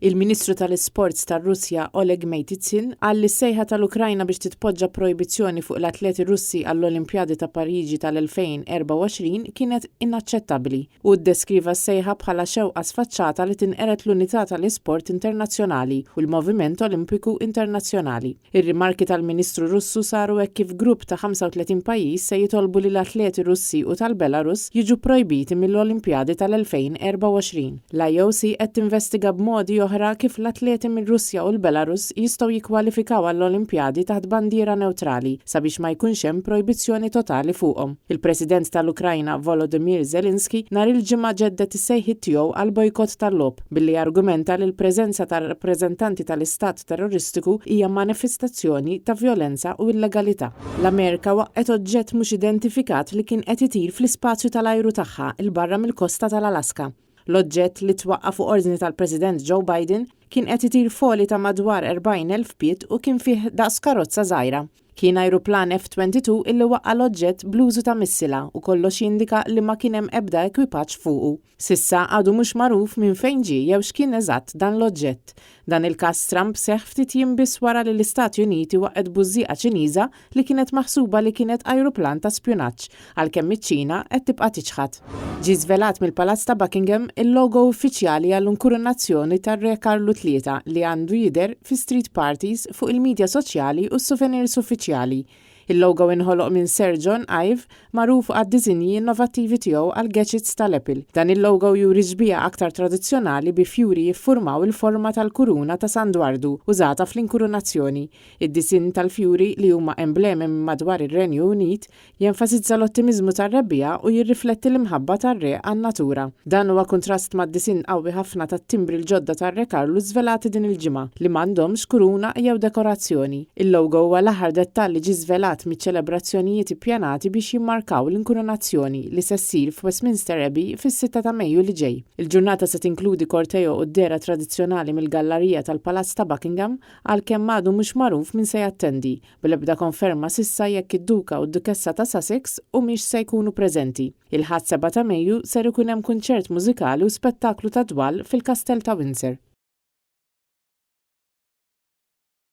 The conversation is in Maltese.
Il-Ministru tal-Isports tar-Russja Oleg Matytsin qal li s-sejħa tal-Ukrajna biex titpoġġa projbizzjoni fuq l-atleti Russi għall-Olimpjadi ta' Pariġi tal-2024 kienet inaċċettabbli. Hu ddeskriva s-sejħa bħala xewqa sfaċċata li tinqered l-unità tal-isport internazzjonali u l-moviment Olimpiku internazzjonali. Ir-rimarki tal-Ministru Russu saru hekk kif grupp ta' 35 pajjiż se jitolbu li l-atleti Russi u tal-Belarus jiġu pprojbiti mill-Olimpjadi tal-2024. L-IOC qed tinvestiga b'modi oħra kif l-atleti mir-Russja u l-Belarus jistgħu jikkwalifikaw għall-Olimpjadi taħt bandiera newtrali sabiex ma jkunx hemm projbizzjoni totali fuqhom. Il-President tal-Ukrajna Volodymyr Zelensky nhar il-Ġimgħa ġedded is-sejħiet tiegħu għal bojkott tal-logħob, billi argumenta li l-preżenza ta' rappreżentanti tal-istat terroristiku hija manifestazzjoni ta' vjolenza u illegalità. L-Amerika waqqgħet oġġett mhux identifikat li kien qed itir fl-ispazju tal-ajru tagħha 'l barra mill-kosta tal-Alaska. L-oġġett, li twaqqa' fuq ordni tal-President Joe Biden, kien qed itir f'għoli ta' madwar 40,000 pied u kien fih daqs karozza żgħira. Kien ajruplan F-22 illi waqqa' l-oġġett bl-użu ta' missila u kollox jindika li ma kien hemm ebda ekwipaġġ fuqu. S'issa għadu mhux magħruf minn fejn ġie jew x'kien eżatt dan l-oġġett. Dan il-każ stramb seħħ ftit jiem biss wara li l-Istati Uniti waqqgħet bużżieqa Ċiniża li kienet maħsuba li kienet ajruplan ta' spjunaġġ, għalkemm iċ-Ċina qed tibqa' tiċħad. Ġie żvelat mill-Palazz ta' Buckingham il-logo uffiċjali għall-inkurunazzjoni tar-Re Karlu Tlieta li għandu jidher fi street parties, fuq il-midja soċjali u s-souvenirs uffiċjali. Il-logo inħoloq minn Sir John Ive, magħruf għad-disinji innovattivi tiegħu għall-gadgets tal-Apple. Dan il-logo juri xbieha aktar tradizzjonali bi fjuri jiffurmaw il-forma tal-kuruna ta' San Dwardu użata fl-inkurunazzjoni. Id-disinn tal-fjuri, li huma emblemi minn madwar ir-Renju Unit, jenfasizza l-ottimiżmu tar-rebbiegħa u jirrifletti l-imħabba tar-re għan-natura. Dan huwa kuntrast mad-disinn qawwi ħafna tat-timbri l-ġodda tar-Re Karlu żvelati din il-ġimgħa, li m'għandhomx kuruna jew dekorazzjoni. Il-logo huwa l-aħħar dettall li ġie żvelat miċ-ċelebrazzjonijiet ippjanati biex jimmarkaw l-inkurunazzjoni li se ssir f'Westminster Abbey fis-sitta ta' Mejju li ġej. Il-ġurnata se tinkludi korteo u d-dehra tradizzjonali mill-gallarija tal-Palazz ta' Buckingham, għalkemm għadu mhux magħruf min se jattendi, bl-ebda konferma s'issa jekk id-Duka u d-Dukessa ta' Sussex humiex se jkunu preżenti. Il-Ħadd 7 ta' Mejju ser ikun hemm kunċert mużikali u spettaklu ta' dwal fil-Kastell ta' Windsor.